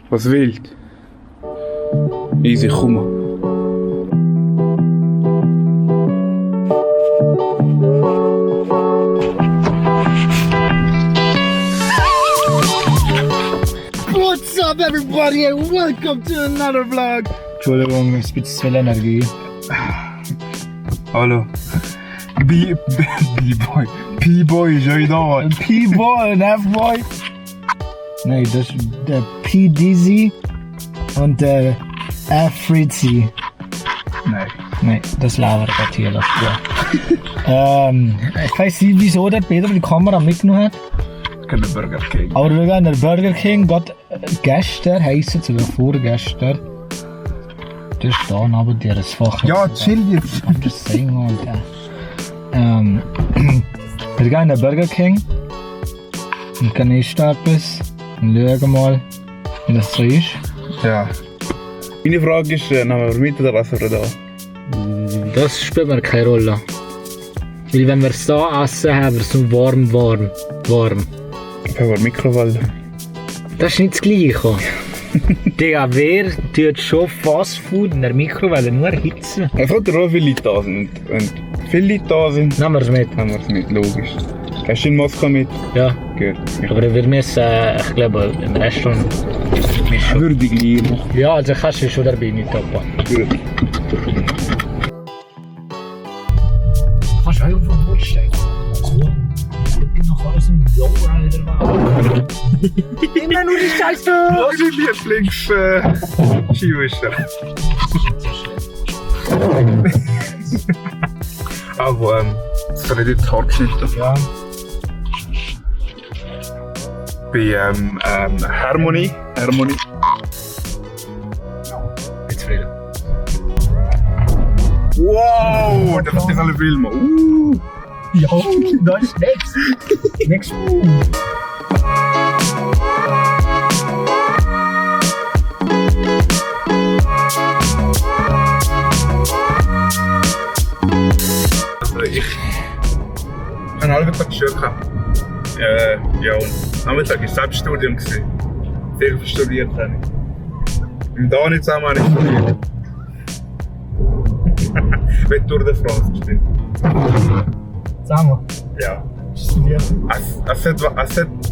Was wild? Easy, komm mal. What's up everybody and welcome to another vlog. Entschuldigung, ein bisschen zu viel Energie. Hallo. B-Boy. P-Boy ist schon da. P-Boy und F-Boy. Nein, das ist der P-Dizzy und der F-Fritzy. Nein, das labert gerade hier. Das ich weiß nicht, wieso der Peter die Kamera mitgenommen hat. Der Burger King. Aber wir gehen der Burger King, gerade gestern heisst es, oder vorgestern. Der ist da neben dir, das Fach. Ja, chill jetzt. I'm just saying, Alter. Wir gehen in den Burger King und gehen etwas und schauen mal, wie das so ist. Ja. Meine Frage ist, nehmen wir mit oder lassen wir da? Das spielt mir keine Rolle. Weil wenn wir es da essen, haben wir es nur warm. Für die Mikrowelle. Das ist nicht das Gleiche. Digga, wer tut schon Fast Food in der Mikrowelle nur erhitzen? Ich frage dir, wie viele Leute da sind. Wenn viele Leute da sind, Nehmen wir es mit. haben wir es mit, logisch. Hast du den Moskau mit? Ja. Gut. Aber wir müssen, ich glaube, im Restaurant mischen. Würde ich gehen. Ja, also kannst du schon dabei nicht toppen. Gut. Kannst du einfach vom Bord steigen? Noch alles ein Lowrider machen. Immer nur die Scheiße! Was ist Lieblings-Skiwischer? Aber, das kann ich jetzt hart geschnitten. Ja. Bei Harmony. Jetzt Frieden. Wow, das ist alle Filme. Ja, das ist next. Also ich habe halb Tag Schule gehabt. Ja, und Nachmittag war Selbststudium. Sehr viel studiert habe ich. Im Dani zusammen habe ich studiert. Wenn Tour de France bestimmt. Sag mal. Ja. Studiert. Es hat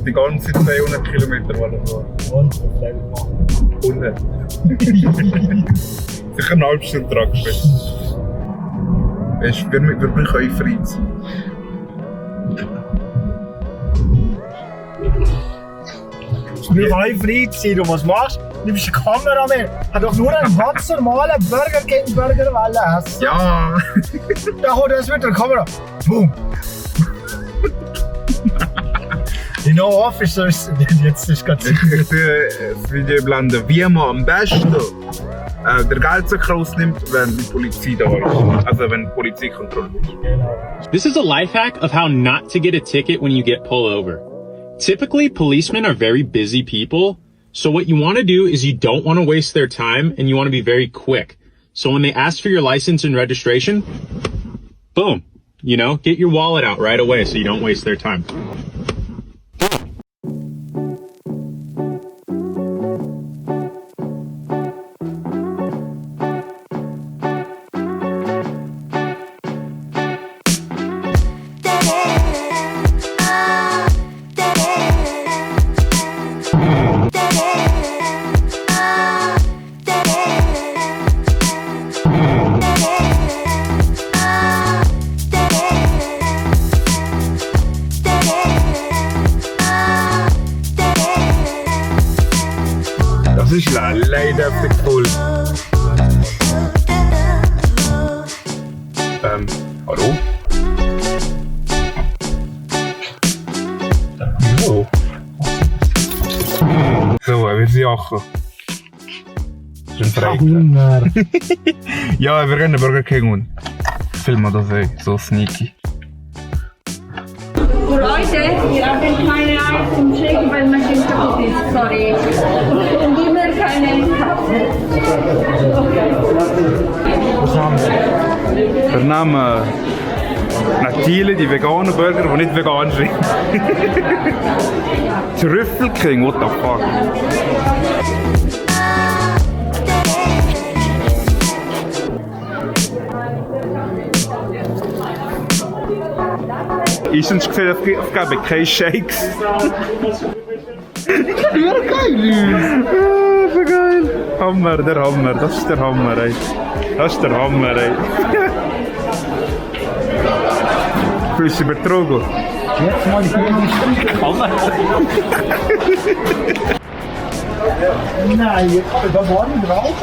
die ganze 200 Kilometer oder so. Und was Level machen? 100. Sicher eine halbe Stunde dran gespielt. Wir können Fritz. Wir können Fritz sein, und was machst du? Du bist eine Kameramann. Hat doch nur einen ganz normalen Burger King Burger wollen essen. Ja! Da holt er es mit der Kamera. Boom! Die No-Officer ist jetzt ist ganz Ich sehe das Video blenden, wie man am besten der Geldsack rausnimmt, wenn die Polizei da ist. Also wenn die Polizei kontrolliert. This is a life hack of how not to get a ticket when you get pulled over. Typically, policemen are very busy people, so what you want to do is you don't want to waste their time and you want to be very quick. So when they ask for your license and registration, boom, get your wallet out right away so you don't waste their time. Das ist leider cool. Hallo? Oh. So, er wird sie jachen. Das ist ein Hunger. Ja, wir gehen in den Burger King und filmen das so sneaky. Für heute, wir haben keine Eis zum Shake, weil Maschine kaputt ist, sorry. Und immer keine Kaffee. Was haben wir? Wir nehmen Natile, die veganen Burger, die nicht vegan sind. Trüffel King, what the fuck? Ist uns gesehen, es geben keine Shakes. Ja, so geil. Hammer, der Hammer, das ist der Hammer, ey. Das ist der Hammer, ey. Fühlst du dich betrogen? Jetzt mal die Kamera. Nein, jetzt da vorne drauf.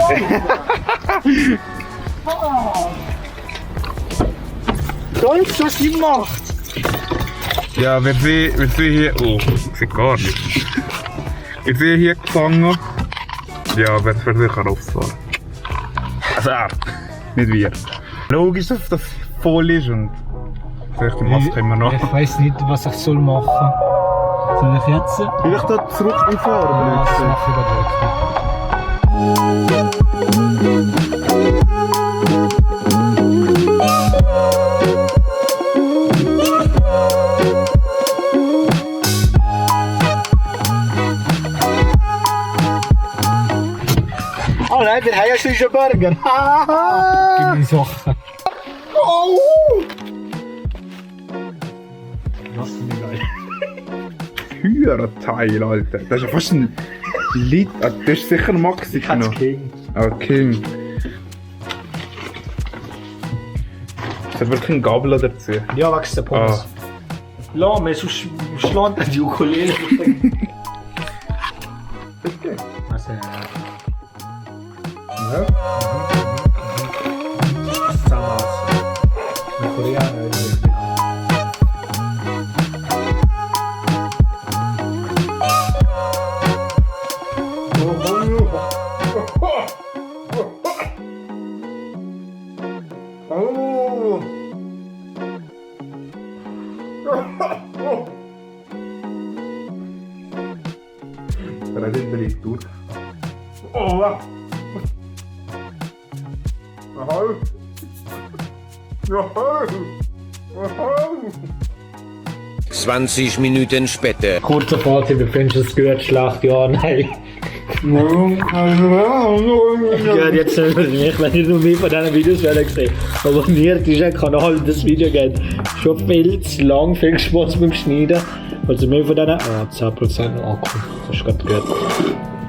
Stolz, was die macht. Ja, wir sind hier... Oh, ich sehe gar nicht. Wir sind hier gefangen. Ja, wir werden sicher rausfahren. Also er, nicht wir. Logisch, dass das voll ist und... Vielleicht die Maske immer noch. Ich weiß nicht, was ich soll machen. Soll ich jetzt? Vielleicht da zurück fahren. Ja, das mache ich oh nein, wir haben ja schon Burger. Gib mir die Sachen. Oh! Das ist mir geil. Hühnerteil, Alter. Das ist ja fast ein Liter. Das ist sicher ein Maxi noch. King. Ah, King. Ist da wirklich ein Gabel dazu? Ja, wachst der Pommes. Lass mir, sonst schlägt die Ukulele. Also, Ja. Samas. Ein Koreaner. Oh, wow. 20 Minuten später. Kurzer Fazit, wie findest du das gehört? Schlacht, ja, nein. Ja, jetzt nicht, wenn ich noch mehr von diesen Videos gesehen habe. Abonniert ist ein Kanal, das Video geht schon viel zu lang, viel Spaß beim Schneiden. Also mehr von denen, 10% noch Akku, das ist gerade gut.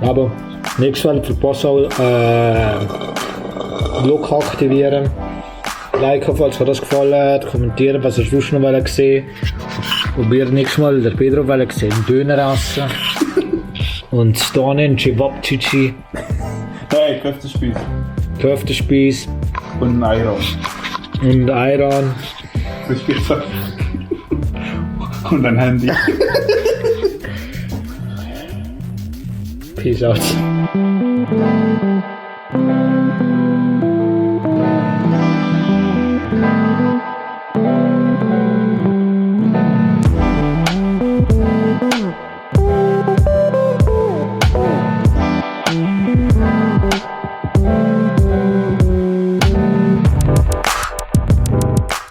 Aber nächstes Mal verpassen auch Glocke aktivieren. Liken, falls euch das gefallen hat, kommentieren, was ihr sonst noch gesehen wollt. Probiert nächstes Mal der Pedro gesehen, Döner essen. Und Stonen, Cevapcici. Hey, Köftespieß. Köftespieß. Und ein Ayran. Und Ayran. Das ist gesagt. Und ein Handy. Peace out.